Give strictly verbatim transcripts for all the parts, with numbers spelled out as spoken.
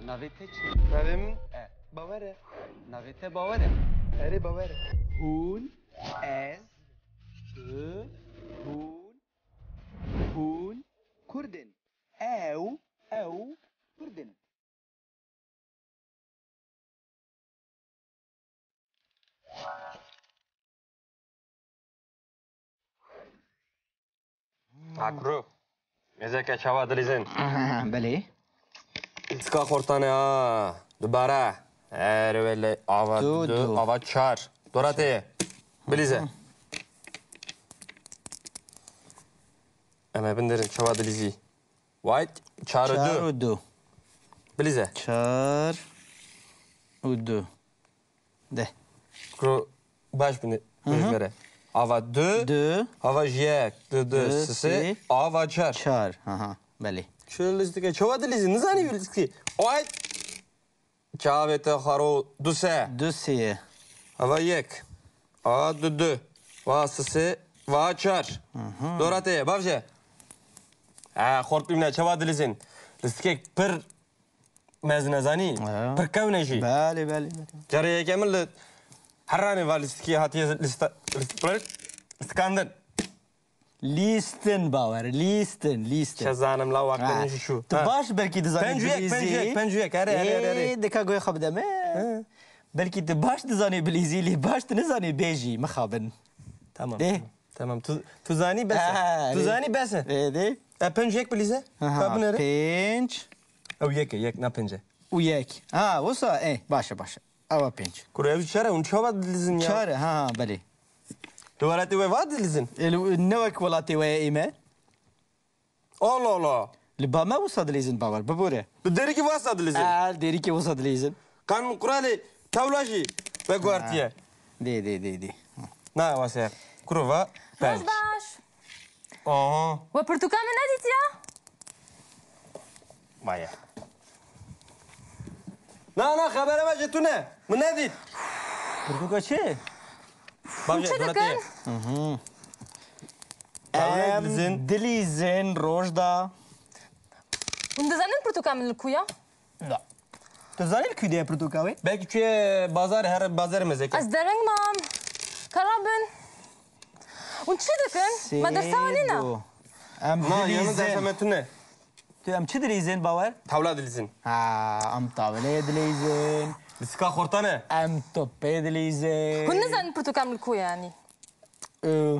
Navê te çi? Navê min E. Bawer e. Navê te Bawer e. Erê, Bawer e. Hûn, ez, tu, hûn, hûn Kurd in. Ew, ew Kurd in. Akro. Mêzeke çawa dilîzin? Belê. Lîstika xortane ha. Dubare. Erê wele ava Du, du, du. Ava çar. Dora te ye. Bilîze. Em ê binêrin çawa dilîzî. Wayt, çar û du. Çar û du. Bilîze. Çar û du. De. Kuro baş bine, hı hı, bêjmere. Ava du, Du. Ava ji yek, du, du, Du, sisê, sê. Ava çar. Çar, aha, belê. Çi lîstike, çawa dilîzî, nizanî wî lîstikî. Wayt. Çavê te xaro du se. Du sê. Ava yek. A du du. Va sisê. Va çar. Hı hı. Dora te ye, bavje. Ha, xort bîmne, çawa dilîzin. Lîstikek pir mezin e, zanî? Ha. Pir kewne jî. Belê, belê, belê. Carê yeke min li herranê va lîstikî hatiye lîsta-, lîst-, lîstikandin. Lîstin, Bawer, lîstin, lîstin. Çe zanim la waqtin Ha. jî şu. Tu Ha. baş belkî dizanî Pênc û yek, bilîzî. Pênc û yek, pênc û yek. Erê, erê, erê, erê. Ê, dika goyê xwe bide me. He. Belkî tu baş dizanî bilîzî, lê baş tu nizanî bêjî, mixabin. Tamam. Ê. Tamam. Tu, tu zanî bes e. Ha, Tu ê. zanî bes e. Ê, dê. E, pênc û yek bilîze. Aha, Ka binêre. Pênc. Ew yek e, yek, na pênc e. Û yek. Ha, wisa, ê, baş e, baş e. Ewa pênc. Kuro ev çar e, hûn çawa dilîzin ya? Çar e, ha, ha, belê. Li welatê we va dilîzin? E, li, ne wek welatê we ye ê me? Allah Allah. Li ba me wisa dilîzin, Bawer, bibore. Li Dêrikî wisa dilîzin? E, li Dêrikî wisa dilîzin. Kan min quralê tewla jî veguhertiye. Ha. Dê, dê, dê, dê. Na wasa. Kuro va. Pênc. Roj baş. Aha. We pirtûka min nedîtiya? Vaya. Na, na, xebere me ji tune. Min nedît. Pirtûka çi? Bavê Çi Donatê. dikin? Hı hı. Em Em dilîzin. dilîzin rojda. Hûn dizanin pirtûka min li ku ya? Na. Tu zanî li ku de ye pirtûka wê? Belkî çûye bazar, her bazar mezeke. Ez dereng mam. Kara bin. Hûn çi dikin? Me dersa nîna. Sê, du. Em Na, yanî dilîzin. dersa me tune. Tu em çi dilîzin, Bawer? Tawla dilîzin. Ha, em tawleyê dilîzin. Lîstika xortane. Em topê dilîzin. Hûn nizanin pirtûka min li ku ye yanî? Ee,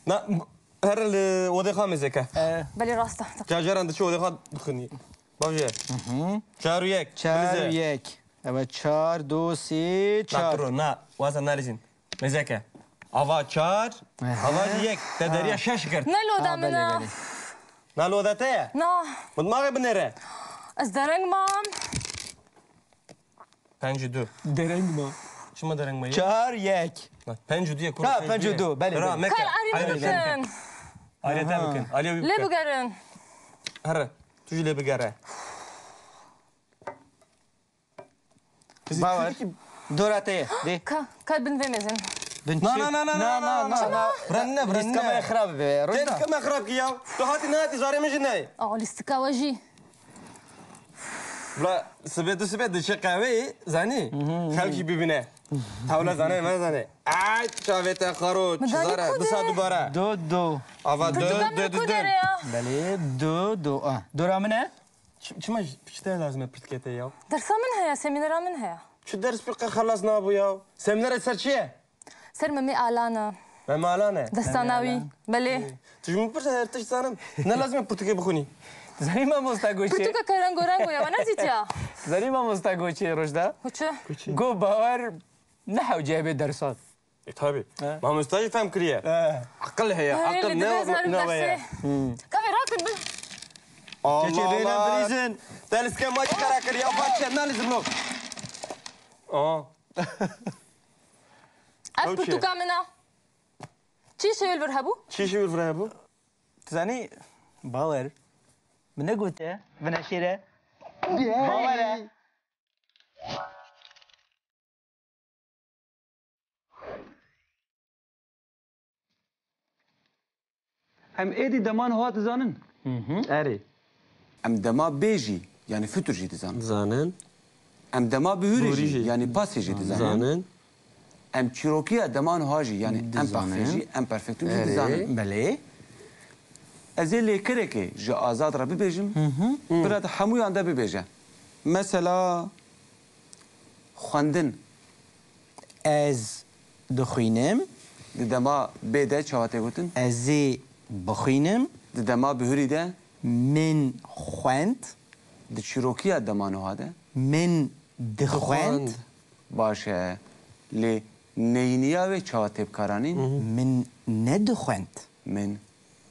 Na, here li odê xwe mezeke. Ee. Belê rast e. Cacaran diçe odê xwe dixwînî. Bavê. Hı hı. Çar û yek. Çar û Bilîze. yek. Evet, çar, du, sê, çar. Na, kuro, na. Waza nalîzin. Mezeke. Ava çar, Aha. ava jî yek. Te Ha. deriya şeş girt. Ne loda Ha, min belê, a? belê. Na loda te ye? Na. Min dimaxê binêre. Ez dereng mam. Pênc û du. Dereng ma. Çima dereng ma ye? Çar yek. Bak, pênc û du ye, kuro Ha, pênc û du ye. pênc û du, belê, Ra, belê. meke. Kar arî Arî bikin. bikin. Arî te Aha. bikin. Alî wî Lê bike. bigerin. Herre. Tu jî lê bigere. Kızı Bawer. Çocuk gibi. Dora te ye. De. Ka, ka bin vê mêzin. Bin Na, çi? na, na, na, na, na, na, na, na, na. na. Bırak ne, bırak Lîstika ne? me xirab be. Rojda. Lîstika me xirab ki ya. Tu hatî nehatî zarê min jî neyê. Aa, lîstika we jî. Bla, sibê tu sibê diçe qehweyê, zanî? Hı hı. Xelk jî bibîne. Tawla zane, me zane. Ay, çavê te xaro, Min çi danî zare, ku disa de? dubare. Do, do. Ava do, Pirtûka min do, li do, ku do. dere ya? Belê, do, do. Ah, dora min e? Çi, çima ji, çi te lazim e pirtûkê te ya? Dersa min heye, semînera min heye. Çi ders pir qe xelas nabû ya? Semînera ser çi ye? Ser Memê Alan e. Memê Alan e? Destana Memê wî. Alan. Belê. Ê, tu ji min pirse her tişt zanim. Ne lazim e pirtûkê bixwînî? Zanî mamosta goçê. Pirtûka ke rengo rengo ye, we nedîtiya? Zanî mamosta goçê Rojda? Goçê. Goçê. Go Bawer ne hewce be dersan. E, tabii. He. Mamosta jî fehm kiriye. He. Aqil heye, He, aqil li ne, dibê zarif ne dersê. weye. Hmm. Kavê rakin bin. Allah Keçê bêne Allah. bilîzin. Te lîstikê ma jî xera kir, ya bak çend nalîzim lo. Aa. Ev Ew çi? pirtûka min a. Çi şewil vir hebû? Çi şewil vir hebû? Tu zanî, Bawer. Min negote, vine şêre. Bawer e. Em êdî dema niha dizanin. Hı hı. Erê. Em dema bê jî yanî futur jî dizanin. Dizanin. Em dema bihurî Bihurî jî, jî. yanî passé jî dizanin. Dizanin. Em çîrokiya dema niha jî, yanî Dizanin. imparfait jî, imperfectum jî Erê. dizanin. Belê. Ez ê lêkerekê ji Azad re bibêjim, Hı hı. bira di hemûyan de bibêje. Mesela, xwendin. Ez dixwînim. Di dema bê de çawa tê gotin? Ez ê bixwînim. Di dema bihurî de? Min xwend. Di çîrokiya dema niha de? Min dixwend. Dixwend. Baş e. Lê neyîniya wê çawa tê bikaranîn? Min nedixwend. Min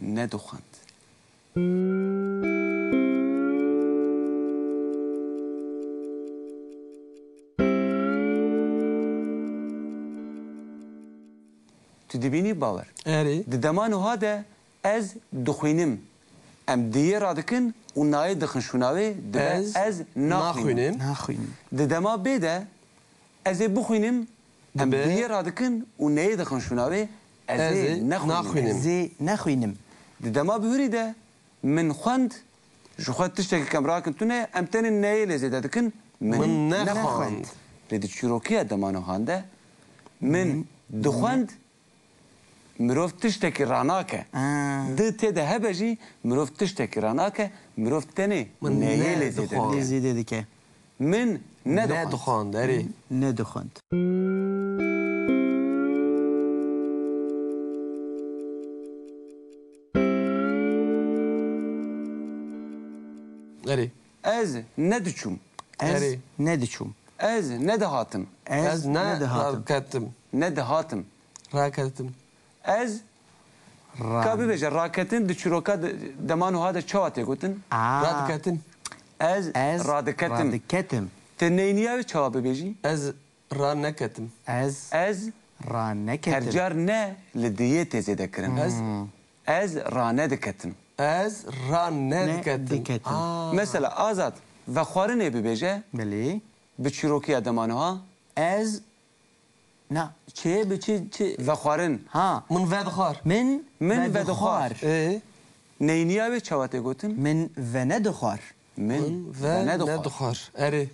nedixwend. Tu dibînî Bawer? Erê. Di dema niha de ez dixwînim. Em diyê radikin û nayê dixin şûna wê, dibe Ez ez naxwînim. naxwînim. Naxwînim. Di dema bê de ez ê bixwînim, em Dibe diyê radikin û neyê dixin şûna wê, ez Ez ê ê nexwînim. naxwînim. Ez ê nexwînim. Di dema bihurî de min xwend, ji xwe tiştekî kemrakin tune, em tenê neyê lê zêde dikin, min Min nexwend. nexwend. Lê di çîrokiya dema nihan de min Min dixwend, mirov tiştekî ranake. Ha. Di tê de hebe jî mirov tiştekî ranake, mirov tenê Min neyê lê zêde nedixwand. dike. Lê zêde dike. Min nedixwand. Nedixwand, erê. Nedixwand. Erê. Ez nediçûm. Ez Erê. nediçûm. Ez nedihatim. Ez Ez ne nedihatim. raketim. Nedihatim. Raketim. Ez Ra- Ka bibêje, raketin di çîroka de, dema niha de çawa tê gotin? Aa. Radiketin. Ez Ez radiketim. radiketim. Te neyniya wê çawa bibêjî? Ez raneketim. Ez Ez raneketim. Her car ne li diyê tê zêde kirin. Ez Hmm. Ez ranediketim. Ez ranediketim. Ne diketim. Aa. Mesela Azad, vexwarinê bibêje, Belê. bi çîrokiya dema niha. Ez Na, çi, bi çi, çi? Vexwarin. Ha. Min vedixwar. Min Min vedixwar. vedixwar. Ê? Neyniya wê çawa tê gotin? Min venedixwar. Min Min venedixwar. venedixwar. Erê.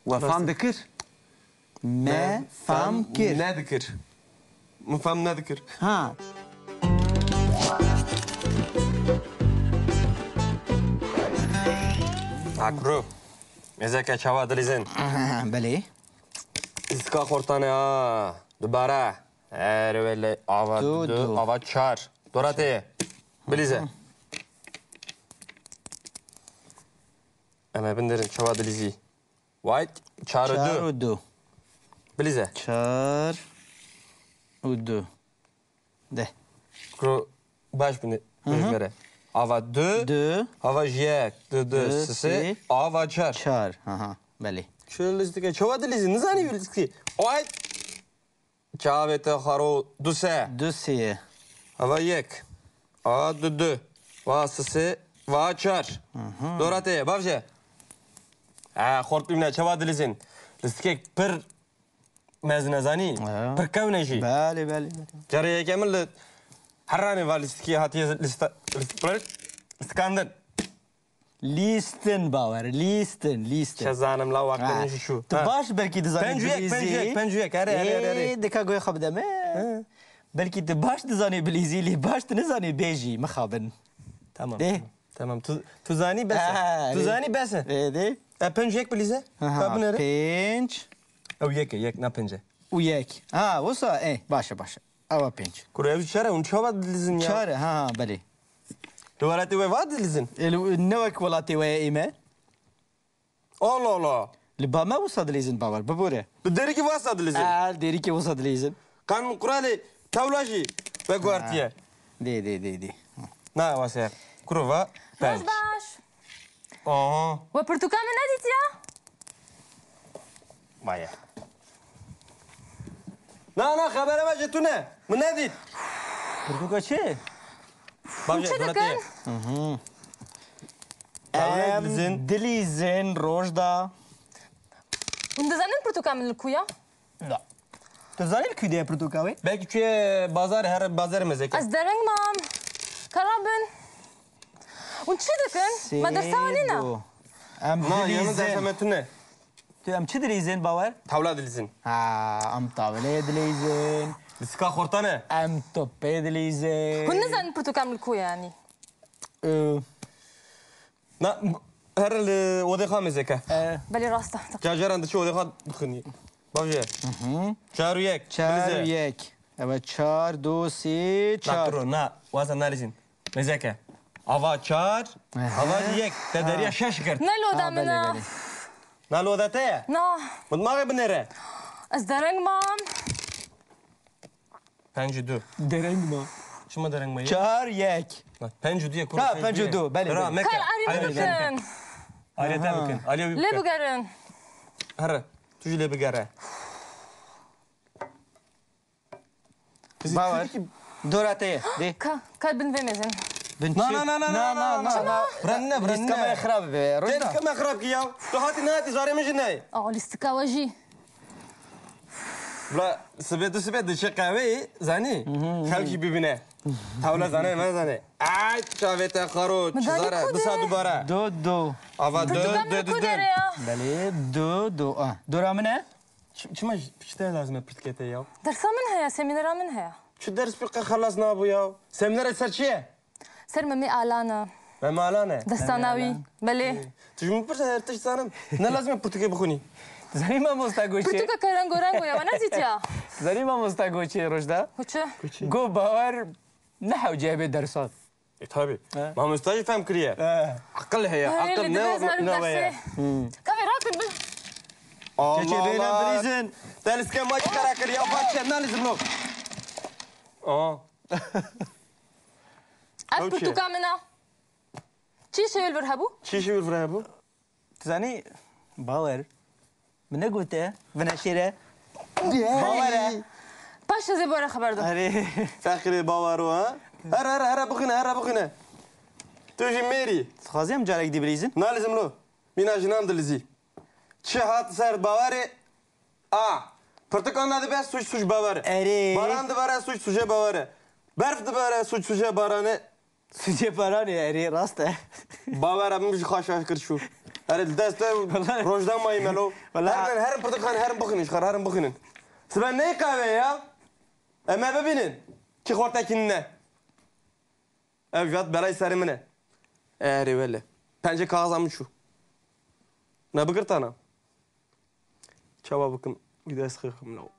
We fam Rast. dikir? Me Me fam fam kir. nedikir. Min fam nedikir. Ha. Akru. Mêzeke çawa dilîzin? Belê. Lîstika xortanê ha. Dubare. Her wele ava Du, du, du. ava çar. Dora tê. Bilîze. Em ê bindirin çawa dilîzî. Wayt çar û Çar du. û du. Bilîze. Çar û du. De. Kuro baş bine. Hı hı. Bejmere. Ava du. Du. Ava ji yek. Du, du, Du, sisi. si. Ava çar. Çar. Aha. Belê. Çi lîstike? Çawa dilîzî? Nizanî lîstike. Ay. Çavê te xaro du se. Du se. Ava yek. A du du. Va sisi. Va çar. Hı hı. Dora te ye. Bavje. Ha, xort bîmne. Çawa dilîzin? Lîstikek pir Mezin e zanî? Ha. Pir kewne jî. Belê, belê, belê. Carê yekemîn li heranê va lîstikî hatiye lîsta-, lîst-, lîstikandin. Lîstin bawer, lîstin, lîstin. Çe zanim la wextê Ha. min jî şû. Tu Ha. baş belkî dizanî Pênc û yek, bilîzî. pênc û yek, pênc û yek. Erê, erê, erê, erê. Ê, dika goya xwe bide me. He. Belkî tu baş dizanî bilîzî, lê baş tu nizanî bêjî, mixabin. Tamam, Dê. tamam. Tamam, tu, tu zanî bes e. Ha, Tu dê. zanî bes e. Dê, dê. E, pênc yek bilîze. Aha, Ka binêre. pênc. Ew yek e, yek, na pênc e. Û yek. Ha, wisa, ê, baş e, baş e. Ewa pênc. Kuro ev çere, hûn çawa dilîzin ya? Çare, ha, belê. Li welatê we va dilîzin? E, li, ne wek welatê we ye ê me? Allah Allah. Li ba me wisa dilîzin bawer, bibore. Bi derîkî wasa dilîzin? Aa, derîkî wisa dilîzin. Kan min quralê tewla jî veguhertiye. Dê, dê, dê, dê. Na wasa. Kuro va. Roj pênc. baş. Aha. We pirtûka min nedîtiya? Vaya. Na, na, xebere me ji tune. Min nedît. Pirtûka çi? Bavê Çi Doretê. dikin? Hı hı. Em Em dilîzin. dilîzin roj da. Hûn dizanin pirtûka min li ku ya? Na. Tu zanî li ku de ye pirtûka wê? Belkî çûye bazar, her bazarê mezeke. Ez dereng mam. Kara bin. Hûn çi dikin? Me dersa nîne. Sêdo. Em Na, yanı dilîzin. Derse me tune. Tu em çi dilîzin, Bawer? Tawla dilîzin. Ha, em tawleyê dilîzin. Lîstika xortane. Em topê dilîzin. Hûn nizanin pirtûka min li ku ye, yanî? Ee, Na, her li odê xwe mêze ke. Ee. Belê, rast e. Cacaran diçi odê xwe dixwînî. Bavje. Hı hı. Çar û yek. Çar û yek. Evet, çar, du, sî, çar. Na, kuro, na. Waza nalîzin. Mêze ke. Ava çar, Aha. Ava yek. Te deriya şeş girt. Ne loda Ha, min belê, a? Belê. Na loda te ye? Na. Min maxê binêre. Ez dereng mam. Penc û du. Dereng ma. Çima dereng ma ye? Çar, yek. Bak, penc û du ye, kuro, Ha, penc û du ye. Penc û du, belê, Hera, belê. Meke. Kar arî Alî bikin. Bikin. Alî te Aha. Bikin. Alî Lê bikin. Bigerin. Here, tu jî lê bigere. Bawer. Dora te ye. Dê. Ka, ka bin vê mêzin. Bin Na, çi? Na, na, na, na, na, na, na, na, na. Biranine, biranine. Lîstika me xirab be. Rojda. Lîstika me xirab ki ya. Tu hatî nehatî zarê min jî neyê. Aa, lîstika we jî. Bila sibê tu sibê diçe qehweyê, zanî? Xelkî bibîne. Tawla zane, me zane. Ay, çavê te xaro, çi zare, disa dubare. Do, do. Ava do, do, do, do. Belê, do, do. Ah, dora min e? Çi-, çima çi te lazim e pirtûkê te ya? Dersa min heye, semînera min heye. Çi ders pir qe xelas nabû ya? Semînera ser çi ye? Ser Memê Alan e. Memê Alan e? Destana wî. Belê. Tu ji min bipirse her tişt zanim. Ne lazim e pirtûkê bixwînî. Zanî mamosta goçê. Pirtûka ke rengo rengo ye, we nedîtiya? Zanî mamosta goçê Rojda? Goçê. Go Bawer ne hewce be dersan. E, tabii. He. Mamosta jî fehm kiriye. He. Aqil heye. He, aqil ne, ne heye. Kavê rakin bil. Allah Çeçe bêne Allah. Bilîzin. Deliske maç kara kiriye. Apat çe, nalizim lo. Aa. Ev pirtûka min a. Çi şewil vir hebû? Çi şewil vir hebû? Tu zanî, Bawer. Min negote, vine şêre. Bawer e. Paş ez ê bore xeber dim. Erê. Fexrê Bawer o, ha? Here, here, here, bixwîne, here, bixwîne. Tu jî mêrî. Dixwazî em carek dî bilîzin? Nalîzim lo. Mîna jinan dilizî. Çi hat ser Bawerê? A. Pirtikan nadibe, suç, suç Bawer e. Erê. Baran dibare, suç, suçê Bawer e. Berf dibare, suç, suçê Baran e. Suçê Baran e, erê, rast e. Bawer e, min jî xwe şaş kir çû. Erê, li dest te Wala. Rojdan mayî melo. Wala. Herin, herin pirtikan, herin bixwînin, ji xwe herin bixwînin. Sibe ney qehwe ya? Em ê bibînin. Çi xortekî nîne. Ev jat belay serê min e. Erê wele. Pencê kaxiza min çû. Me bigirtana. Çawa bikim? Dest xixim lo.